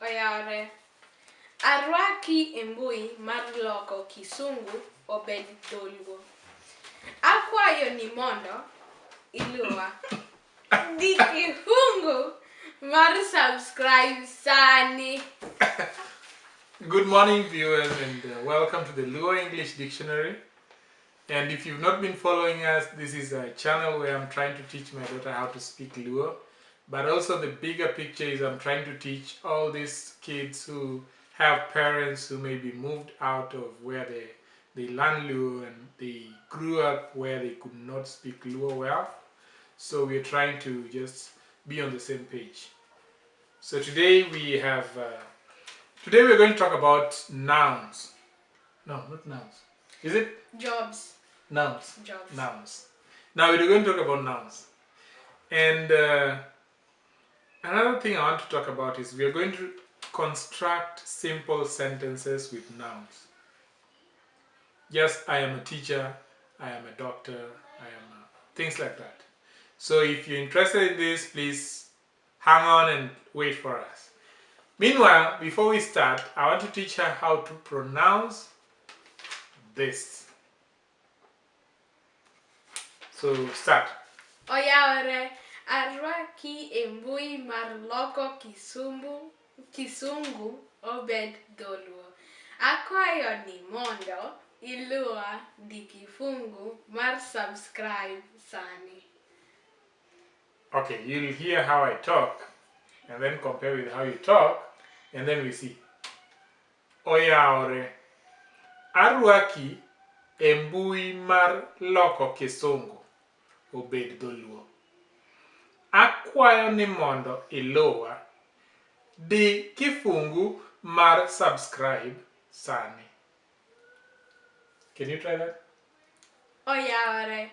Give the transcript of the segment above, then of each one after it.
Oyawre. Arwaki e mbui mar loko kisungu obed dholuo. Akwayo ni mondo iluwa. Di kifungu mar subscribe sani. Good morning, viewers, and welcome to the Luo English Dictionary. And if you've not been following us, this is a channel where I'm trying to teach my daughter how to speak Luo. But also the bigger picture is I'm trying to teach all these kids who have parents who may be moved out of where they learn Luo and they grew up where they could not speak Luo well. So we're trying to just be on the same page. So today we have, today we're going to talk about nouns. No, not nouns. Is it? Jobs. Nouns. Jobs. Nouns. Now we're going to talk about nouns. And another thing I want to talk about is we are going to construct simple sentences with nouns. Yes, I am a teacher, I am a doctor, I am a, things like that. So if you're interested in this, please hang on and wait for us. Meanwhile, before we start, I want to teach her how to pronounce this. So start. Oyawre. Arwaki e mbui mar loko kisungu obed dholuo. Akwayo ni mondo iluwa di kifungu mar subscribe sani. Okay, you'll hear how I talk and then compare with how you talk and then we see. Oyawre. Arwaki e mbui mar loko kisungu obed dholuo. Akwayo ni mondo iluwa. Di kifungu mar subscribe sani. Can you try that? Oyawre.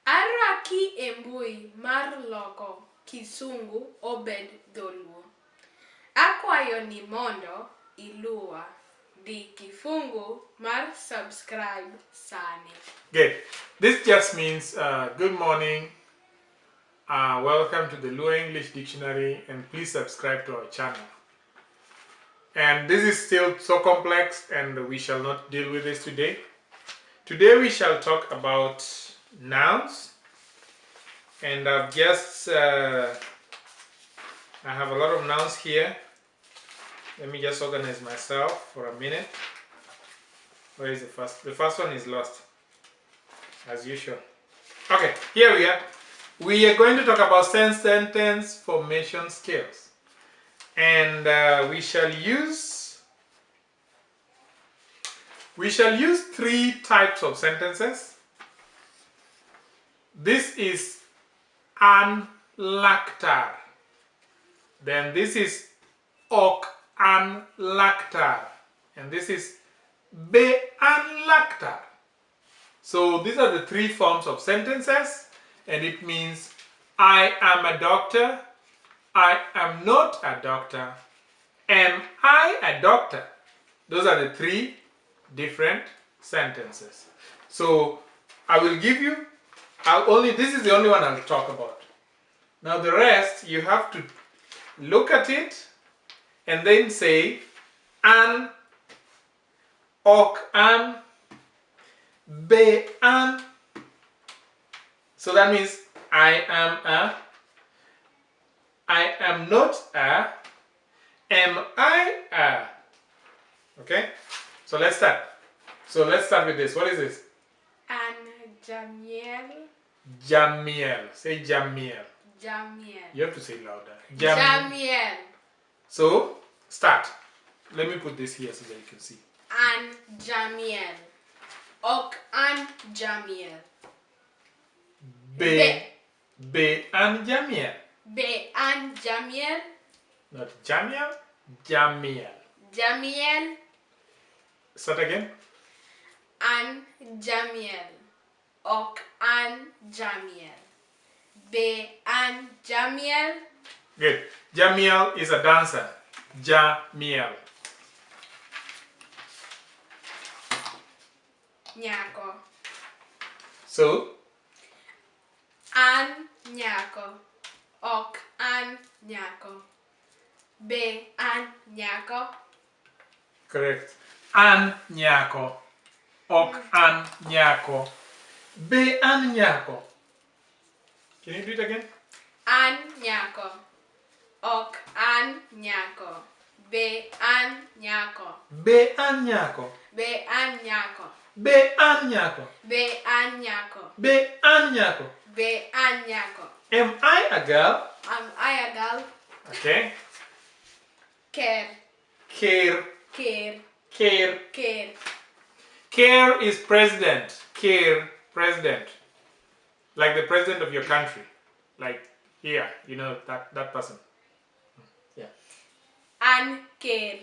Arwaki e mbui mar loko kisungu obed dholuo. Akwayo ni mondo iluwa. Di kifungu mar subscribe sani. Good. This just means good morning. Welcome to the Luo English Dictionary and please subscribe to our channel. And this is still so complex and we shall not deal with this today. Today we shall talk about nouns, and I've just I have a lot of nouns here. Let me just organize myself for a minute. Where is the first? The first one is lost, as usual. Okay, here we are. We are going to talk about sentence formation skills, and we shall use three types of sentences. This is an laktar. Then this is ok an laktar, and this is be an laktar. So these are the three forms of sentences. And it means I am a doctor, I am not a doctor, am I a doctor? Those are the three different sentences. So I will give you, this is the only one I'll talk about. Now the rest, you have to look at it and then say an, ok an, be an. So that means I am a, I am not a, am I a. Okay? So let's start. So let's start with this. What is this? An Jamiel. Jamiel. Say Jamiel. Jamiel. You have to say louder. Jamiel. So start. Let me put this here so that you can see. An Jamiel. Ok an Jamiel. Be. Be an Jamiel. Be an Jamiel. Not Jamiel. Jamiel. Jamiel. Start again. An Jamiel. Ok an Jamiel. Be an Jamiel. Good. Jamiel is a dancer. Jamiel. Nyako. So? An nyako. Ok an nyako. Be an nyako. Correct. An nyako. Ok an nyako. Be an nyako. Can you do it again? An nyako. Ok an nyako. Be an nyako. Be an nyako. Be an nyako. Be an nyako. Be an nyako. Be an nyako. Be an nyako. Am I a girl? Am I a girl? Okay. Ker. Ker. Ker. Ker. Ker. Ker is president. Ker, president. Like the president of your country. Like here, you know, that person. Yeah. An ker.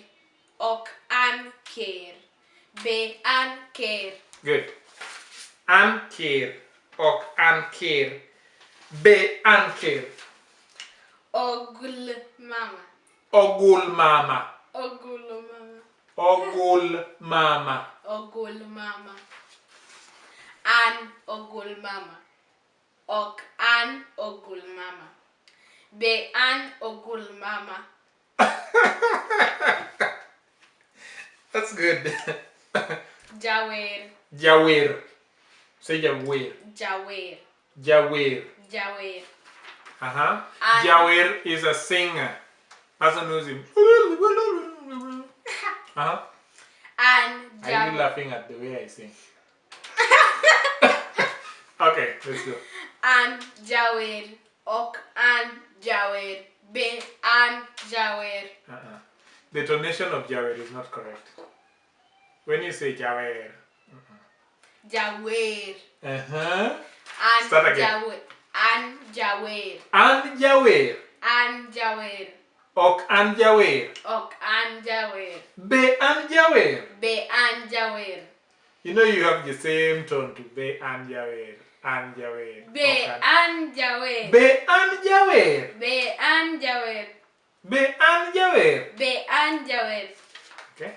Ok an ker. Be an ker. Good. An ker. Ok an ker. Be an ker. Ogul mama. Ogul mama. Ogul mama. Ogul mama. Ogul mama. An ogul mama. Ok an ogul mama. Be an ogul mama. That's good. Jawer. Jawer. Say jawer. Jawer. Jawer. Jawer. Uh-huh. An Jawer is a singer. Person who's in. Uh-huh. An Are you jawer. laughing at the way I sing? Okay, let's go. An jawer. Ok an jawer. Be an jawer. Uh-uh. The tonation of jawer is not correct. When you say jawer. Jawer. Uh-huh. An Start again. jawer. An jawer. An jawer. An jawer. Ok an jawer. Ok an jawer. Be an jawer. Be an jawer. You know you have the same tone to be an jawer. An jawer. Be Ok an. an jawer. Be an jawer. Be an jawer. Be an jawer. Be an jawer. Okay.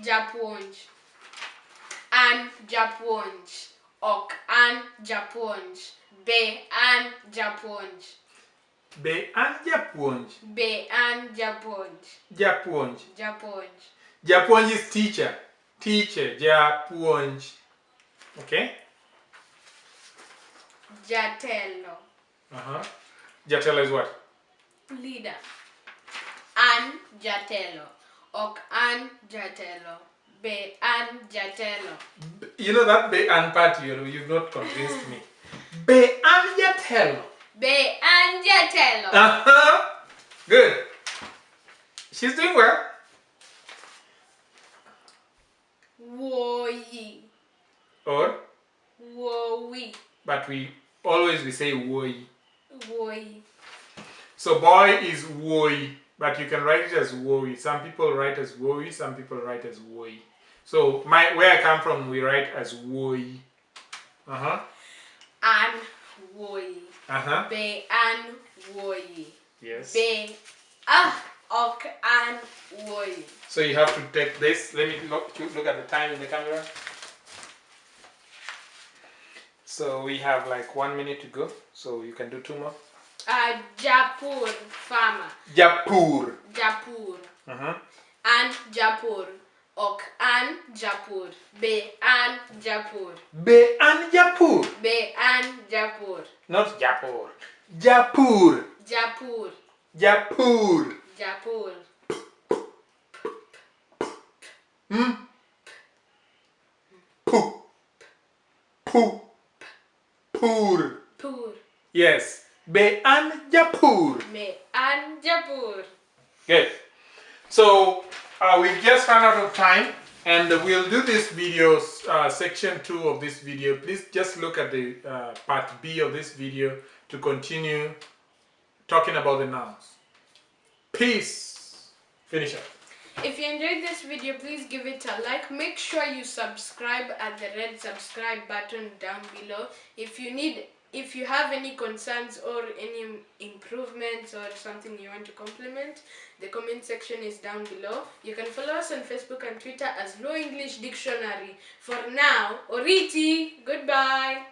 Japuonj. An japuonj. Ok an japuonj. Be an japuonj. Be an japuonj. Be an japuonj. Japuonj. Japuonj. Japuonj is teacher. Teacher. Japuonj. Okay. Jatelo. Uh-huh. Jatelo is what? Leader. An jatelo. Ok an jatelo. Be an jatelo. You know that be an part, you've not convinced me. Be an jatelo. Be an jatelo. Uh-huh. Good. She's doing well. Woyi. Or? Wowi. But we always we say woi. Woyi. So boy is woi, but you can write it as woi. Some people write as woi, some people write as woi. So where I come from, we write as woi. Uh-huh. An woi. Uh-huh. Be an woi. Yes. Be ah ok an woi. So you have to take this. Let me look at the time in the camera. So we have like 1 minute to go. So you can do 2 more. Japur farmer. Japur. Japur. Uh-huh. An Japur. Ok an Japur. Be an Japur. Be an Japur. Be an Japur. Not Japur. Japur. Japur. Japur. Japur. Hmm? Pu. Pu. Pur. Pur. Yes. Be an Japur. Be an Japur. Good. So we've just run out of time, and we'll do this video, section 2 of this video. Please just look at the part B of this video to continue talking about the nouns. Peace. Finish up. If you enjoyed this video, please give it a like. Make sure you subscribe at the red subscribe button down below. If you have any concerns or any improvements or something you want to compliment, the comment section is down below. You can follow us on Facebook and Twitter as Luo English Dictionary. For now, Oriti, goodbye.